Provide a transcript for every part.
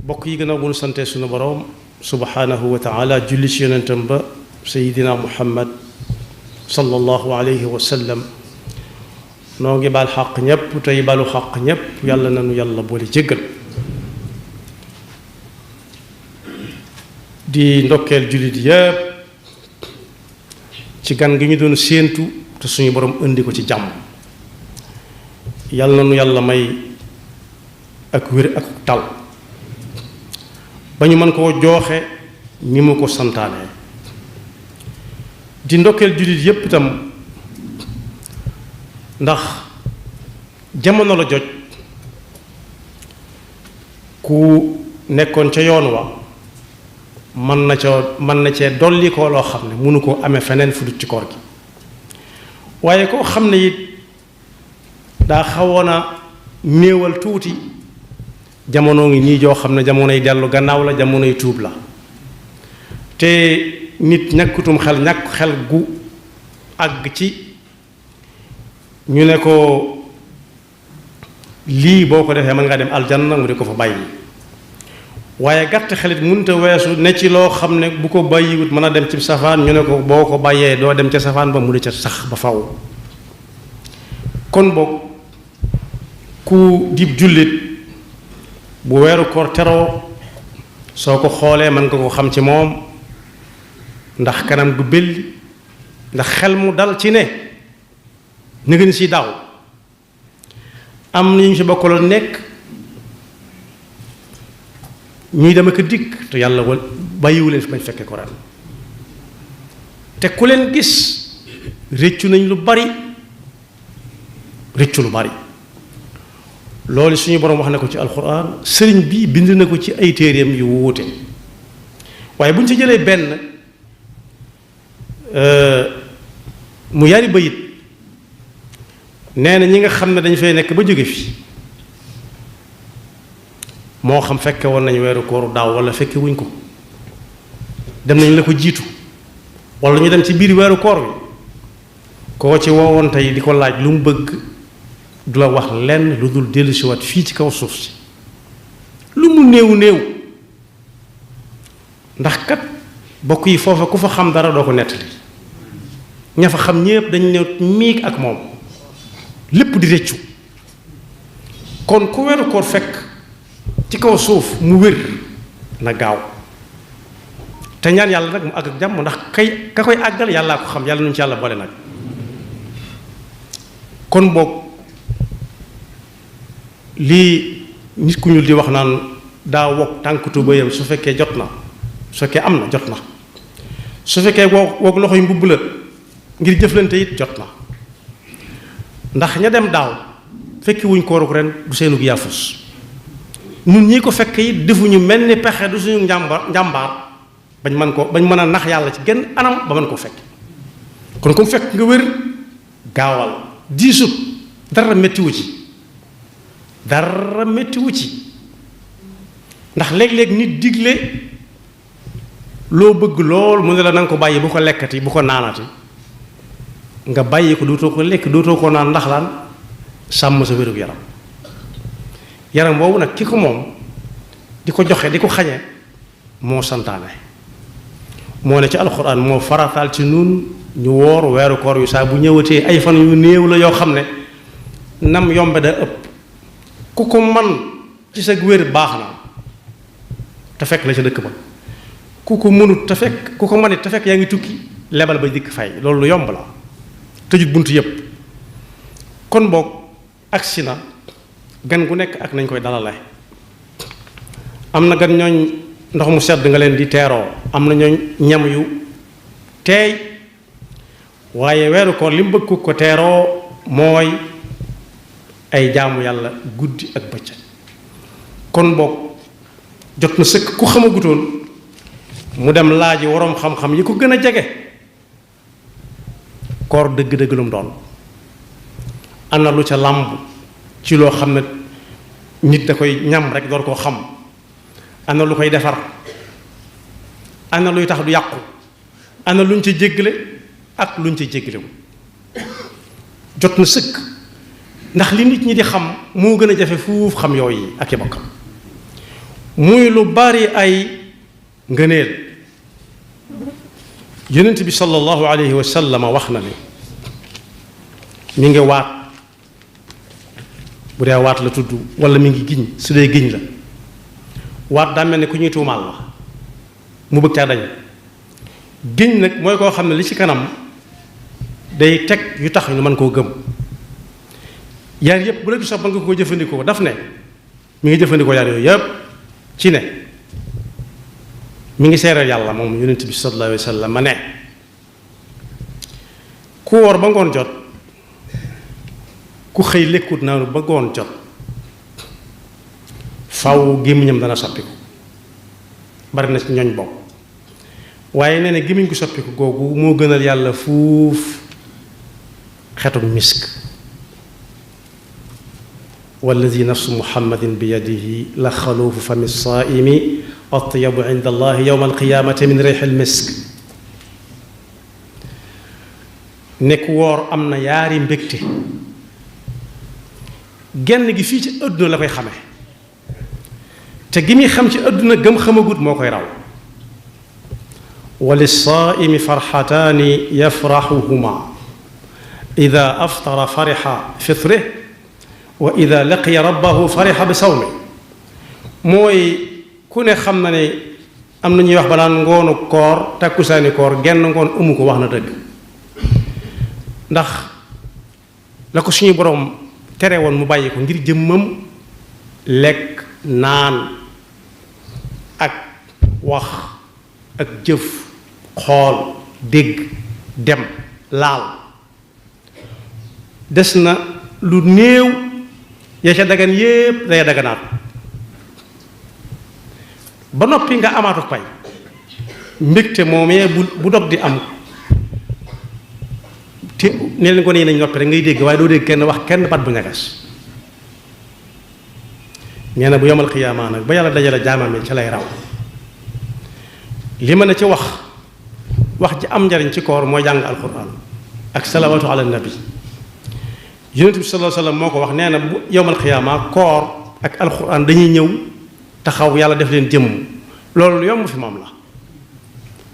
bokk yi gënaaw bu nu sante sunu boroom subhanahu wa taala julli ci yonentam ba sayidina muhammad sallallahu alayhi wa sallam noo ngi baal xaq ñépp tey balu xaq ñépp yàlla nanu yàlla boole jéggal di ndokkeel jullit yépp ci gan gi ñu doon séentu te suñu boroom indi ko ci jàmm yàlla nanu yàlla may ak wér ak tal ba ñu mën koo jooxe ni mu ko santaane di ndokkeel jullit yépp itam ndax jamono la jot ku nekkoon ca yoon wa mën na cee dolli ko loo xam ne mënu koo amee feneen fu dut ci koor gi waaye koo xam ne it daa xawoon a néewal tuuti jamono ngi nii joo xam ne jamonoy dellu gannaaw la jamonoy tuub la te nit ñàkkutum xel ñàkk xel gu àgg ci ñu ne ko lii boo ko defee mën nga dem aljanna mu di ko fa bàyyi waaye gàtt xelit mënta weesu ne ci loo xam ne bu ko bàyyiwut mën a dem ci safaan ñu ne ko boo ko bàyyee doo dem ca safaan ba mu di ca sax ba faw kon boog ku dib jullit bu weeru koor teroo soo ko xoolee mën nga ko xam ci moom ndax kanam gu belli ndax xel mu dal ci ne ni ngeen si daaw am na ñu si bokkaloon nekk ñuy dem ak a dikk te yàlla bàyyiwu leen fi bañ fekke ko ren te ku leen gis réccu nañ lu bari réccu lu bari loolu suñu boroom wax na ko ci alxuraan sëriñ bi bind na ko ci ay téereem yu wuute waaye bu ñu ci jëlee benn mu yari bayit nee na ñi nga xam ne dañ fay nekk ba jóge fi moo xam fekke woon nañu weeru kooru daaw wala fekke wuñ ko dem nañ la ko jiitu wala ñu dem ci biir weeru koor wi koo ci woowoon tey di ko laaj lu mu bëgg du la wax lenn lu dul dellusiwaat fii ci kaw suuf si lu mu néew néew ndax kat bokk yi foofa ku fa xam dara doo ko nettali ña fa xam ñépp dañ ne miig ak moom lépp di rëccu kon ku weeru koor fekk ci kaw suuf mu wér na gaaw te ñaan yàlla nag mu àgg ak jàmm ndax ka koy àggal yàllaa ko xam yàlla nuñ ci yàlla boole nag kon boog lii nit ku ñuul di wax naan daa wokk tànk tubéyam su fekkee jot na su fekkee am na jot na su fekkee woog loxoy mbubb la ngir jëflante it jot na ndax ña dem daaw fekki wuñ kooruk ren du seenug yaafus nun ñii ko fekk it defuñu mel ni pexe du suñu njàmbaar bañ mën a nax yàlla ci genn anam ba mën koo fekk kon comme fekk nga wér gaawal diisut dara mettiwu ci ndax léeg-léeg nit digle loo bëgg lool mu ne la na nga ko bàyyi bu ko lekkati bu ko naanati nga bàyyi ko dootoo ko lekk dootoo ko naan ndax laan sàmm sa wérug yaram boobu nag ki ko moom di ko joxe di ko xañe moo santaane moo ne ci alxuraan moo farataal ci nun ñu woor weeru koor yu saa bu ñëwatee ay fan yu néew la yoo xam ne nam yombe da ëpp ku ko man ci sa wér baax na te fekk la ca dëkk ba ku ko mënut te fekk ku ko manit te fekk yaa ngi tukki lebal ba dikk fay loolu lu yomb la tëjut bunt yépp kon boog agsi na gan gu nekk ak nañ koy dalale am na gan ñooñ ndox mu sedd nga leen di teeroo am na ñooñ ñam yu teey waaye weeru koor li mu bëgg ko teeroo mooy ay jaamu yàlla guddi ak bëccëg kon boog jot na sëkk ku xamagutoon mu dem laaji waroom xam-xam yi ko gën a jege koor dëgg-dëgg lu mu doon am na lu ca làmb ci loo xam ne nit da koy ñam rek door koo xam am na lu koy defar am na luy tax du yàqu am na luñ ca jéggale ak luñ ca jéggalewu jot na sëkk ndax li nit ñi di xam moo gën a jafe fuuf xam yooyu ak i bokkam muy lu bari ay ngëneel. yonent bi sallallahu alayhi wa sallam wax na ne mi ngi waat bu dee waat la tudd wala mi ngi giñ su dee giñ la waat daa mel ne ku ñuy tuumaal la mu bëgg caa dañ. giñ nag mooy koo xam ne li ci kanam day teg yu tax ñu mën koo gëm. yaar yëpp bu la ci sopp nga ko jëfandikoo daf ne mi ngi jëfandikoo yaar yooyu yëpp ci ne mi ngi seereel yàlla moom yonent bi sallallahu alayhi wa sallam ma ne ku woor ba ngoon jot ku xëy lekkut naanu ba ngoon jot faw gémmiñam dana soppiku bari na ci ñooñ bopp waaye nee na gémmiñ ko soppiku googu moo gënal yàlla fuuf xetu misk. walladi nafsu muhammadin bi yadihi la xaluufu fami saaimi atyabu inda allahi yowma alqiyaamati min reyxi almisk. nekk woor am na yaari mbégte genn gi fii ci àdduna la koy xame te gi muy xam ci àdduna gëm xamagut moo koy raw. wa lissaaimi farxataani yafraxuhuma ida aftara farixa fitrih wa ida laqiya rabbahu farixa bi sawmi. mooy ku ne xam na ne am na ñuy wax ba naan ngoonu koor takkusaani koor genn ngoon amu ko wax na dëgg ndax la ko suñu boroom tere woon mu bàyyi ko ngir jëmmam lekk naan ak wax ak jëf xool dégg dem laal des na lu néew ya ca dagan yépp day daganaat ba noppi nga amaatu pay mbégte moomee bu dog di am te ne leen ko nee nañ noppi rek ngay dégg waaye doo dégg kenn wax kenn bat bu ñagas. nee na bu yomal xiyaama nag ba yàlla dajale jaamam yi ca lay raw. li ma ne ci wax ji am njariñ ci koor mooy jàng alquran ak salawaatu ala nabi. yonent bi sallallahu alayhi wa sallam moo ko wax nee na bu yomal xiyaama koor ak alquran dañuy ñëw taxaw yàlla def leen jëmm loolu lu yomb fi moom la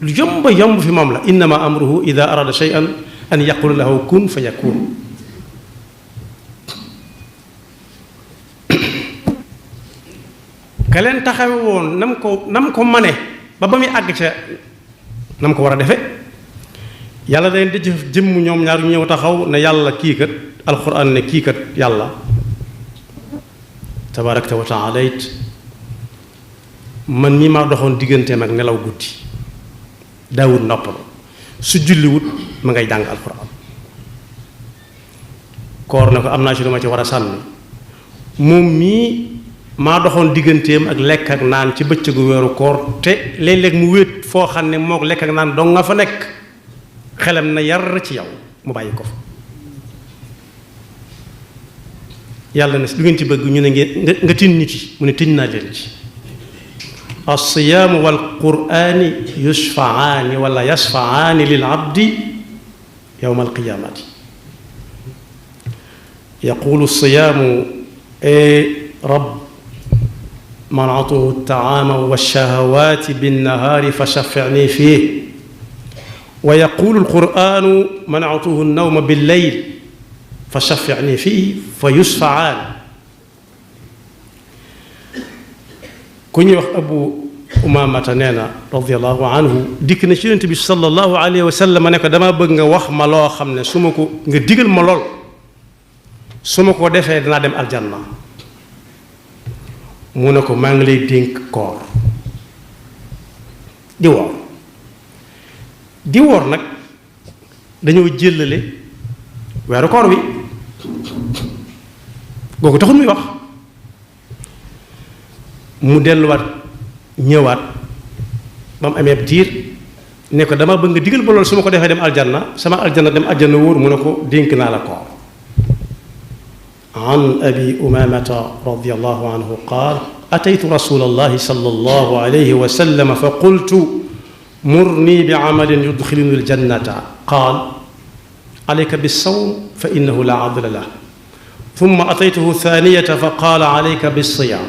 lu yomb fi moom la. innama amruhu ida arada shay'an an yaqula lahu kun fa yakun. ka leen taxawe woon nam ko mane ba muy àgg ca nam ko war a defe yàlla dañ di jëf jëmm ñoom ñaar ñu ñëw taxaw ne yàlla kii kat alquran ne kii kat yàlla tabarakta wa taalayt man ñi ma doxoon digganteem ak nelaw guddi daawut noppalu su julliwut ma ngay jàng alquran. koor ne ko am naa ci lu ma ci war a sànni moom mii maa doxoon digganteem ak lekk ak naan ci bëccëgu weeru koor te léeg-léeg mu wéet foo xam ne mook lekk ak naan dong nga fa nekk xelam na yar ci yow mu bàyyi ko fa. yàlla ne lu ngeen ci bëgg ñu ne ngeen nga tin ñu ci mu ne tin naa leen ci. alsiyaamu walqurani yushfaaani wala yashfaaani lil abdi yowma alqiyaamati. yaqulu siyaamu rab manatuhu altaama walshahawaati binnahaari fa shafficni fiih wa yaqulu alquranu manatuhu alnawma billeyl fa shafficni fiih fa yushfacaan. ku ñuy wax abu umaamata nee na radiallahu anhu dikk na ci yonent bi sallallahu alayhi wa sallam ne ko dama bëgg nga wax ma loo xam ne su ma ko nga digal ma lool su ma ko defee danaa dem aljanna. mu ne ko maa ngi lay dénk koor di woor nag dañoo jëllale weeru koor wi googu taxul muy wax mu delluwaat ñëwaat ba mu amee diir ne ko dama bëgg nga digal ba loolu su ma ko defee dem aljanna sama aljanna dem aljanna wóor mu ne ko dénk naa la koor. an abi umamata radiyallahu anhu qaal ataytu rasulallahi sallallahu alayhi wa sallam fa qultu murni bi amalin yudxiluni aljannata qaal alayka bissawm fa innahu la adla lah thumma ataytuhu thaniyata fa qaala alayka bissiyam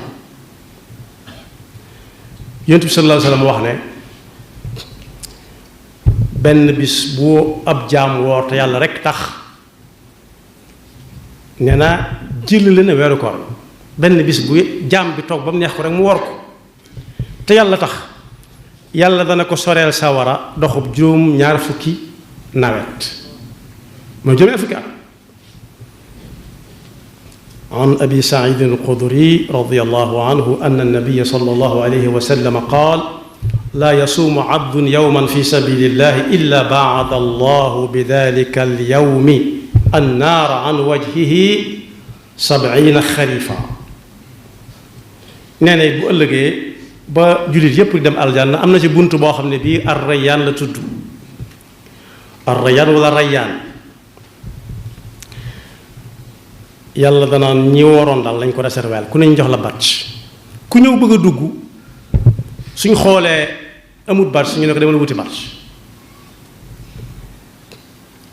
yonent bi sallallahu alayhi wa sallam wax ne benn bis bu ab jaam woor te yàlla rek tax nee na jëlale na weeru koor benn bis bu jaam bi toog ba mu neex ko rek mu woor ko te yàlla tax yàlla dana ko soreel sawara doxub juróom ñaar fukki nawet mooy juróom ñaar fukki at عن أبي سعيد الخدري رضي الله عنه أن النبي صلى الله عليه وسلم قال لا يصوم عبد يوما في سبيل الله إلا بعد الله بذلك اليوم النار عن وجهه 70 خريفا نانا بو ëllëgé ba julit yépp dem aljanna amna ci buntu bo xamné bi ar-rayyan la tuddu ar-rayyan wala rayyan yàlla danaan ñi waroon daal lañ ko réserver ku neñ jox la batch ku ñëw bëgg a dugg suñ xoolee amut batch ñu ne ko demal wuti batch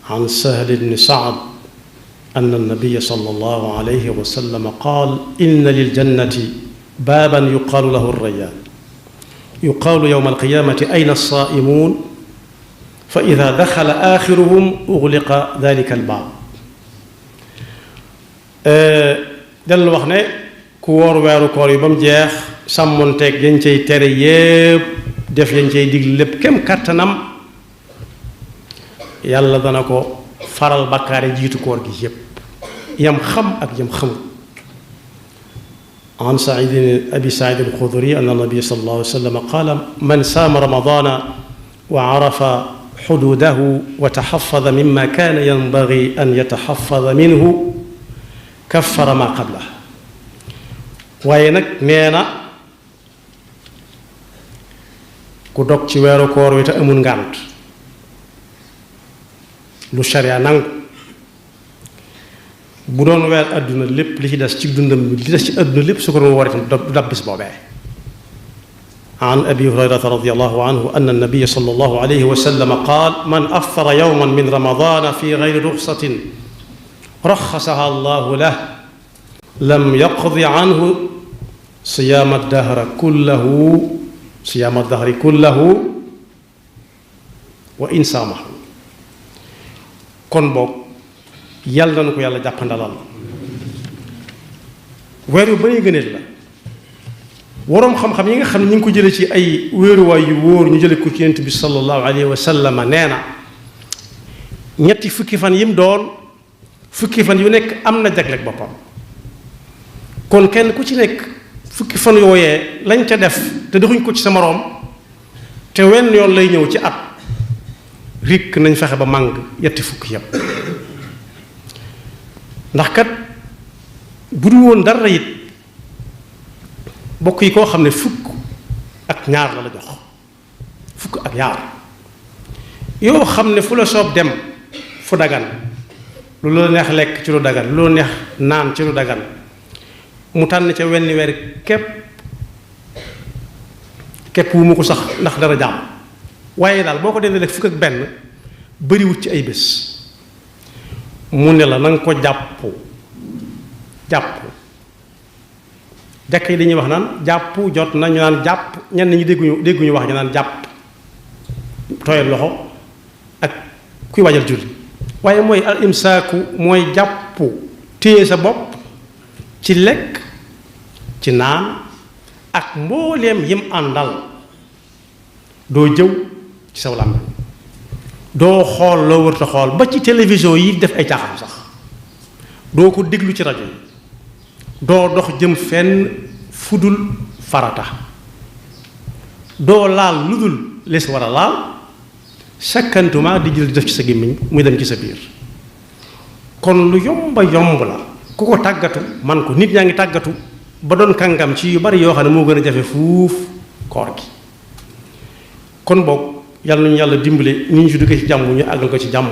عن سهل بن سعد أن النبي صلى الله عليه وسلم قال إن للجنة بابا يقال له الريان يقال يوم القيامة أين الصائمون فإذا دخل آخرهم أغلق ذلك الباب dellu wax ne ku woor weeru koor yi ba mu jeex sàmmonteeg yañ cay tere yépp def yañ cay digl lépp kem kàttanam yàlla dana ko faral bakkaare jiitu koor gi yépp yam xam ak yam xamul عن أبي سعيد الخدري أن النبي صلى الله عليه وسلم قال من سام رمضان وعرف حدوده وتحفظ مما كان ينبغي أن يتحفظ منه كفر ما قبله وينك نينا ku dog ci weeru koor wi te amul ngànt lu sharia nangu bu doon weer àdduna lépp li ci des ci dundam li des ci àdduna lépp su ko doon woor itam du dab bis boobee عن أبي هريرة رضي الله عنه أن النبي صلى الله عليه وسلم قال من أفطر يوما من رمضان في غير رخصة رخصها الله له لم يقض عنه صيام الدهر كله وإن سامح kon boog yàlla na ko yàlla jàppandalal weer yu bari gëneel la waroom xam-xam yi nga xam ne ñu ngi ko jële ci ay wéeruwaay yu wóor ñu jële ko ci yonent bi sallallahu alayhi wa sallam nee na ñetti fukki fan yim doon fukki fan yu nekk am na jagleeg boppam kon kenn ku ci nekk fukki fan yooyee lañ ca def te doxuñ ko ci sa moroom te wenn yoon lay ñëw ci at rikk nañ fexe ba màng yetti fukki yépp ndax kat bu dul woon dara it bokk yi koo xam ne fukk ak ñaar la jox fukk ak ñaar yoo xam ne fu la soob dem fu dagan lu la neex lekk ci lu dagan lu la neex naan ci lu dagan mu tànn ca wenn weer képp wu mu ko sax ndax dara jàmm waaye daal boo ko dee lekk fukk ak benn bariwut ci ay bés mu ne la na nga ko jàpp jàkk yi dañuy wax naan jàpp jot na ñu naan jàpp ñenn ñi dégguñu wax ñu naan jàpp tooyal loxo ak kuy waajal julli waaye mooy al imsaaku mooy jàpp téye sa bopp ci lekk ci naan ak mbooleem yim àndal doo jëw ci saw làmmiñ doo xool loo wërta xool ba ci télévision yi def ay caaxaan sax doo ko déglu ci rajo yi doo dox jëm fenn fudul farata doo laal lu dul lees war a laal sakkantuma di jël di def ci sa gémmiñ muy dem ci sa biir kon lu yomba yomb la ku ko tàggatu man ko nit ñaa ngi tàggatu ba doon kàngam ci yu bari yoo xam ne moo gën a jafe fuuf koor gi kon boog yàlla nañu yàlla dimbale ni ñu ci duggee ci jàmm ñu àggal ko ci jàmm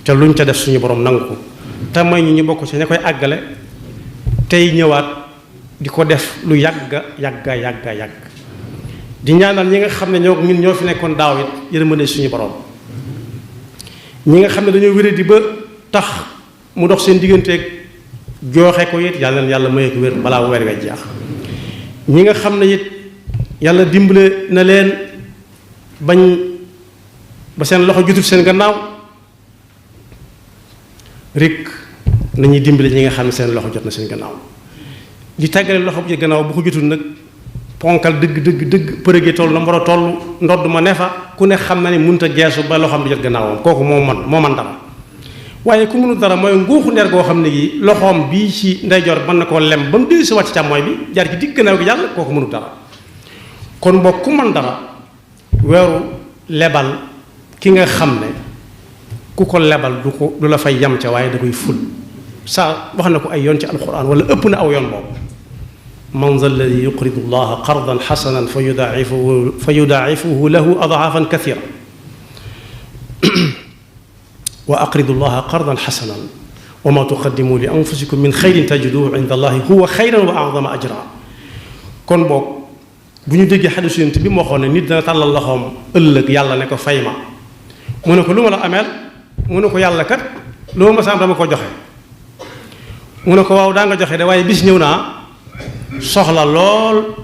te luñ ca def suñu borom nangu ko te may ñu bokk ci ña koy àggale tey ñëwaat di ko def lu yàgga di ñaanal ñi nga xam ne ñun ñoo fi nekkoon daaw it yërmande suñu borom ñi nga xam ne dañoo wéradi ba tax mu dox seen digganteeg jooxe ko it yàlla na yàlla maye ko wér balaa weer wee jeex ñi nga xam ne it yàlla dimbale na leen bañ ba seen loxo jotul seen gannaaw rek nañuy dimbale ñi nga xam ne seen loxo jot na seen gannaaw li tàggale loxo bu ci gannaaw bu ko jotul nag ponkal dëgg përëgee toll na mu war a toll ndodd ma ne fa ku ne xam na ne mënut a geesu ba loxoom di jot gannaawam kooku moo man dara waaye ku mënul dara mooy nguuxu ndeer goo xam ne gi loxoom bii ci ndeyjoor mën na koo lem ba mu dellu si wàcc càmmooy bi jaar ci digg gannaaw gi jàll kooku mënul dara kon boo ku mën dara weeru lebal ki nga xam ne ku ko lebal du la fay yam ca waaye da koy ful saa wax na ko ay yoon ci alquran wala ëpp na aw yoon boobu man za alladi yuqridu llaha qardan xasanan fa yudaacifuhu lahu adaafan kathira wa aqridu llaha qardan xasanan wa ma tuqaddimu li anfusikum min xayrin tajiduhu inda allahi huwa xayran wa acdama ajra kon boog bu ñu déggee xadiisu Yonent bi mu waxoon ne nit dana tàllal loxoom ëllëg yàlla ne ko fay ma mu ne ko lu ma la ameel mu ne ko yàlla kat loo ma saam dama ko joxe mu ne ko waaw daa nga joxe de waaye bis ñëw naa soxla lool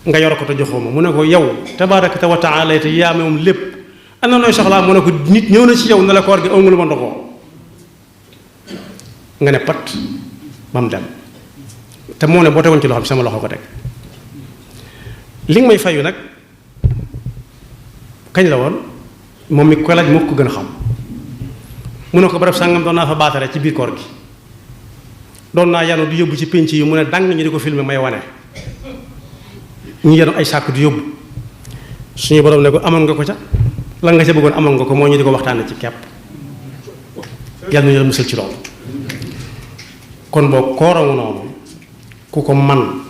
nga yor ko te joxoo ma mu ne ko yow tabaaraka wa taala te yaa moom lépp am na nooy soxlaa mu ne ko nit ñëw na ci yow ne la koor gi aw ma lu ma ndogoo nga ne pat ba mu dem te moo ne boo tegoon ci loxo bi sama loxo ko teg li nga may fayu nag kañ la woon moom mi ko laaj moo ko gën a xam mu ne ko barab sàngam doon naa fa baatare ci biir koor gi doon naa yanu di yóbbu ci pénc yi mu ne dang ñu di ko filmer may wane ñu yenu ay sàkk di yóbbu suñu borom ne ko amoon nga ko ca lan nga ca bëggoon amoon nga ko moo ñu di ko waxtaane ci kepp yàlla nañu la musal ci loolu kon boo kooramu noonu ku ko man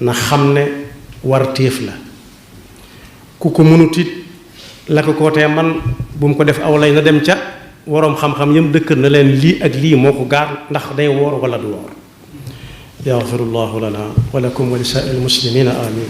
na xam ne war téef la ku ko mënut it la ko kootee man bu mu ko def aw lay na dem ca waroom xam-xam yam dëkk na leen lii ak lii moo ko gaar ndax day woor wala du woor yaxfirullahu lana wa lakum wa li saa'iril muslimina amin